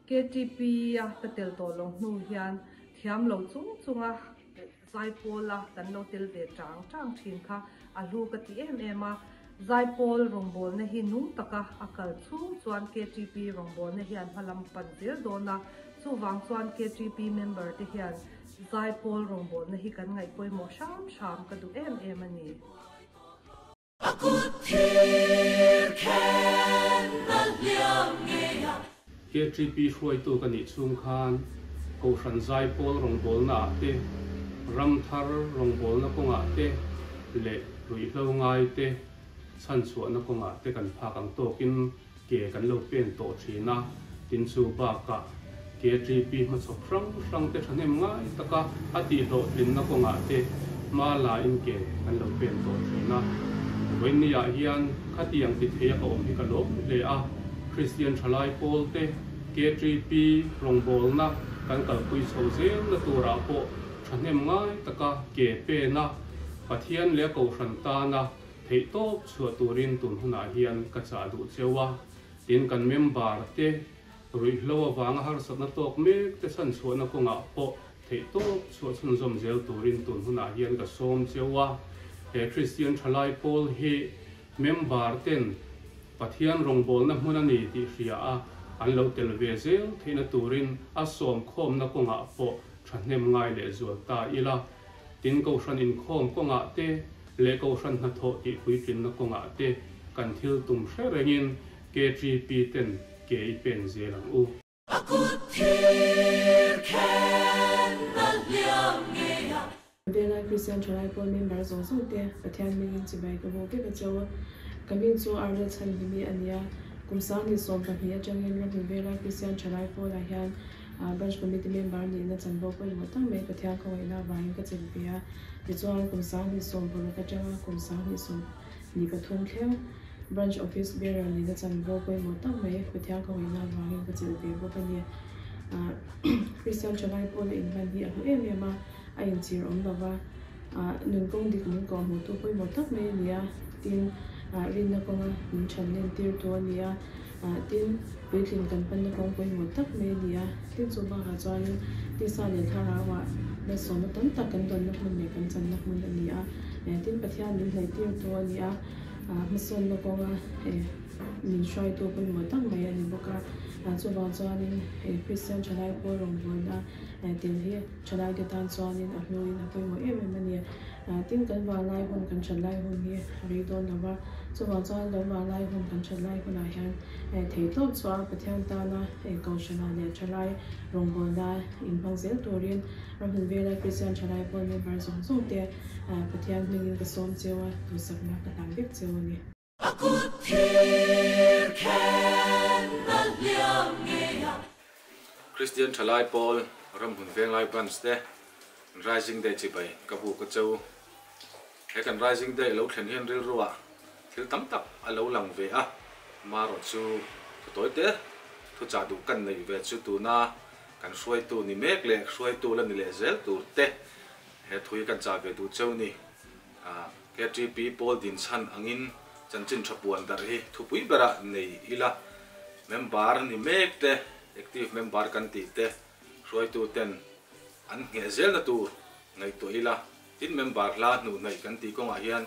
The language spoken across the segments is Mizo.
KTP a ka tel tawh loh hnu hian thiam lo chung chunga Zaipawla kan lo tel ve tang tang thin kha a hlu ka ti em em a. Zaipawl rawngbawlna hi nung taka a kal chhung chuan KTP rawngbawlna hian hmalam pan zel dawn a, chuvang chuan KTP member te hian Zaipawl rawngbawlna hi kan ngaih pawimawh hram hram ka duh em em a ni. A kut thir khen a hliam ngei a. KTP hruaitu ka nih chhung khan Kohhran Zaipawl rawngbawlna ah te, Ramthar rawngbawlna kawngah te leh ruihhlo ngai te chhanchhuahna kawngah te kan phak ang tawkin ke kan lo pen tawh thin a, tin chu bakah KTP hmachhawp hrang hrang te thahnem ngai taka a tihhlawhtlinna kawngah te hma la in ke kan lo pen tawh thin a. Vawinia hian khatiang ti theia ka awm hi ka lawm hle a, Kristian thalai pawl te KTP rawngbawlna kan kalpui chho zelna turah pawh thahnem ngai taka ke pen a, Pathian leh Kohhran tana Theihtawp chhuah turin tun hunah hian ka chah duh cheu a, tin kan member te ruihhlo avanga harsatna tawk mek te chhanchhuahna kawngah pawh theihtawp chhuah chhunzawm zel turin tun hunah hian ka sawm cheu a. He Kristian thalai pawl hi member ten Pathian rawngbawlna hmun a ni tih hria a, an lo tel ve zel theihna turin a sawm khawmna kawngah pawh thahnem ngai leh zual ta ila. Tin Kohhran inkhawm kawngah te leh Kohhran hnathawh tih puitlinna kawngah te kan thil tum hre rengin KTP ten ke i pen zel ang u. A kut thir khen a hliam ngei a. Venglai Kristian Thalai Pawl member zawng zawng te Pathian hmingin chibai ka hmu vek a cheu a. Ka hming chu Arnold Chhanhimi a ni a. Kum 2012 atangin Ramhun Venglai Kristian Thalai Pawl-ah hian Branch Committee member nihna chanvo pawimawh tak mai Pathian khawngaihna avangin ka chelh ve a. Tichuan, kum 2016 atanga kum 2023 thleng Branch Office Bearer nihna chanvo pawimawh tak mai Pathian khawngaihna avangin ka chelh ve bawk a ni. Kristian thalai pawh la inhman hi a hlu em em a, a inchhir awm lo va, nun kawng dik min kawhhmuhtu pawimawh tak mai a ni a, tin, rinna kawnga min thanlen tirtu a ni a. Tin, puitling kan panna kawng pawimawh tak mai a ni a. Tin, chu bakah chuanin tisa leh thlarauah malsawmna tam tak kan dawnna hmun leh kan channa hmun a ni a. Tin, Pathian min hnaihtirtu a ni a, hmasawnna kawnga min hruaitu pawimawh tak mai a ni bawk a. Chuvang chuanin Kristian thalai pawl rawngbawlna tel hi thalaite tan chuanin a hnuin a pawimawh em em a ni. Tin, kan vanlai hun, kan that lai hun hi a rei dawn lo va, chuvang chuan kan vanlai hun, kan that lai hunah hian theihtawp chhuah Pathian tana Kohhranah leh Thalai rawngbawlna inhmang zel turin Ramhun Vela Kristian Thalai Pawl member zawng zawng te Pathian hmingin ka sawm cheu a, duhsakna ka hlan vek cheu a ni. A kut thir khen a hliam ngei a. Kristian Thalai Pawl Ramhun Venglai Branch te Rising Day chibai ka bu ka cheu. He kan Rising Day lo thlen hian rilruah thil tam tak a lo lang ve a, marawh chu thu tawi te thu chah duh kan neih ve chu tuna kan hruaitu ni mek leh hruaitu la ni leh zel tur te he thu hi kan chah ve duh cheu ni. KTP pawl din chhan angin chanchin tha puan darh hi thupui berah nei ila, member ni mek te, active member kan tih te, hruaitu ten an ngheh zelna tur ngaihtuah ila, tin member hla hnuh hnaih kan tih kawngah hian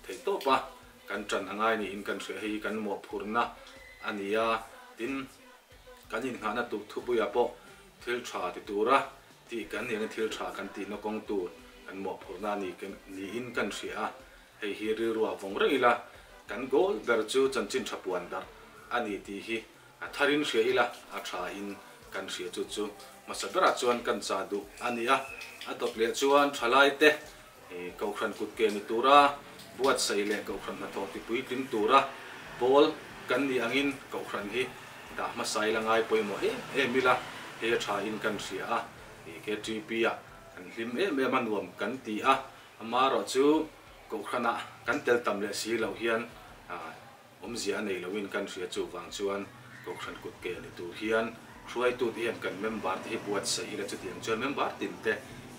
theihtawpa kan tan a ngai niin kan hria hei kan mawhphurhna a ni a, tin kan innghahna tur thupuiah pawh thil tha ti tura Tih kan nih angin thil tha kan tihna kawng tur kan mawhphurhna a ni niin kan hria a, hei hi rilruah vawng reng ila, kan goal ber chu chanchin tha puan darh a ni tih hi a tharin hria ila, a tha in kan hria chu chu hmasa berah chuan kan chah duh a ni a, a dawt leh chuan thalai te Kohhran kutke ni tura buatsaih leh Kohhran hnathawh tipuitling tura pawl kan nih angin Kohhran hi dah hmasa ila ngai pawimawh em em ila hei a tha in kan hria a, KTP ah kan hlim em em a nuam kan ti a, amaherawhchu Kohhranah kan tel tam leh si loh hian Awmzia a nei loin kan hria chuvang chuan Kohhran kutke ni tur hian hruaitute hian kan member te hi buatsaih ila chutiang chuan member tin te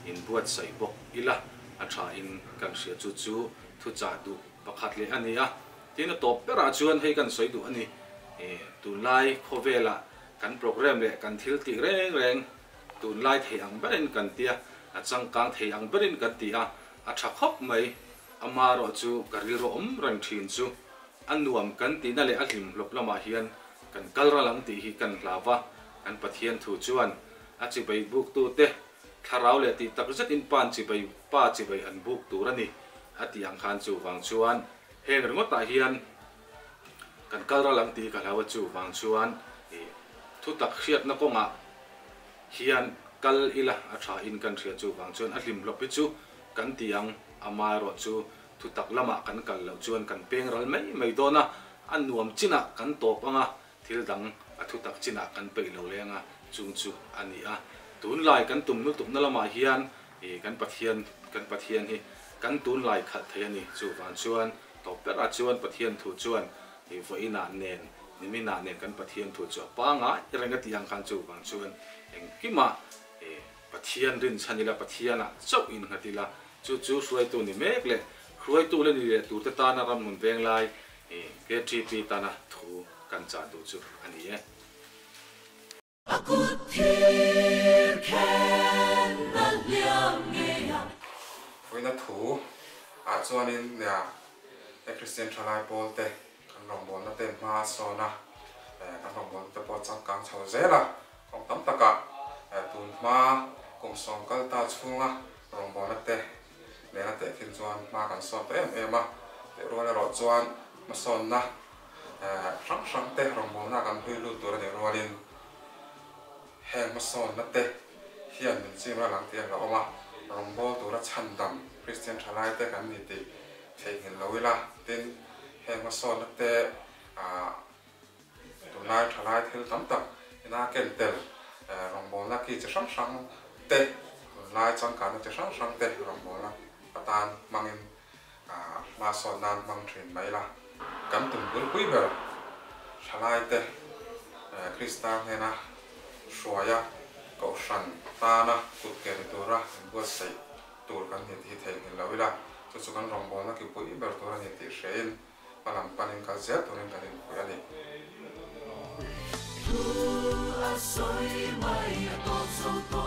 in buatsaih bawk ila a tha in kan hria chu chu thuchah duh pakhat leh a ni a. Tin a tawp berah chuan hei kan sawi duh a ni. Tunlai khawvelah. Kan programme leh kan thil tih reng reng tunlai thei ang berin kan ti a, a changkang thei ang berin kan ti a, a tha khawp mai. Amaherawh chu ka rilru awm reng thin chu a nuam kan tihna leh a hlim hlawp lamah hian kan kal ral ang tih hi kan hlau va, kan Pathian thu chuan a chibai buktute thlarau leh tih tak zetin pan chibai pa chibai an buk tur a ni a tih ang khan chuvang chuan heng ringawtah hian kan kal ral ang tih ka hlau a chuvang chuan ih thutak hriatna kawngah hian kal ila a tha in kan hria chuvang chuan a hlim hlawp hi chu kan ti ang amaherawh chu thutak lamah kan kal loh chuan kan peng ral mai mai dawn a a nuam chinah kan tawp anga thil dang a thutak chinah kan peih lo leng a chung chu a ni a tunlai kan tum lutukna lamah hian ih kan Pathian kan Pathian hi kan tunlai khalh thei a ni chuvang chuan Tawp berah chuan Pathian thu chuan i vawiinah nen niminah nen kan Pathian thu chu a pangai reng a tih ang khan chuvang chuan engkimah i Pathian rinchhan ila Pathianah chauh innghat ila chu chu hruaitu ni mek leh hruaitu la ni leh turte tana ramhmun venglai i KTP tana thu kan chah duh chu a ni e. A kut thir khen a hliam ngei a. Fuihna thu ah chuanin nia he Kristian thalai pawl te kan rawngbawlna te hma a sawn a, kan rawngbawlna te pawh a changkang chho zel a, kawng tam takah tun hma kum sawm kal ta chhunga rawngbawlna te nena tehkhin chuan hma kan sawn ta em em a, tih rual erawh chuan hmasawnna hrang hrang te rawngbawlna kan hlui lut tur a nih rualin heng hmasawnna te hian min chim ral ang tih a hlauhawm a, rawngbâwl tura chhandam Kristian thalai te kan ni tih theihnghilh lo ila, tin heng hmasawnna te ah tunlai thalai thil tam tak ina ken tel rawngbawlna ki chi hrang hrang te tunlai changkanna chi hrang hrang te rawngbawlna atan hmangin hma sawn nan hmang thin mai la. Kan tum bulpui ber thalaite Krista hnena hruaia Kohhran tana kut ke ni tura inbuatsaih tur kan ni tih hi theihnghilh lo ila, chu chu kan rawngbawlna ki pui ber tur a ni tih hrein hma lam panin kal zel turin kan inpui a ni. Thu a sawi mai a tawp zo tawh.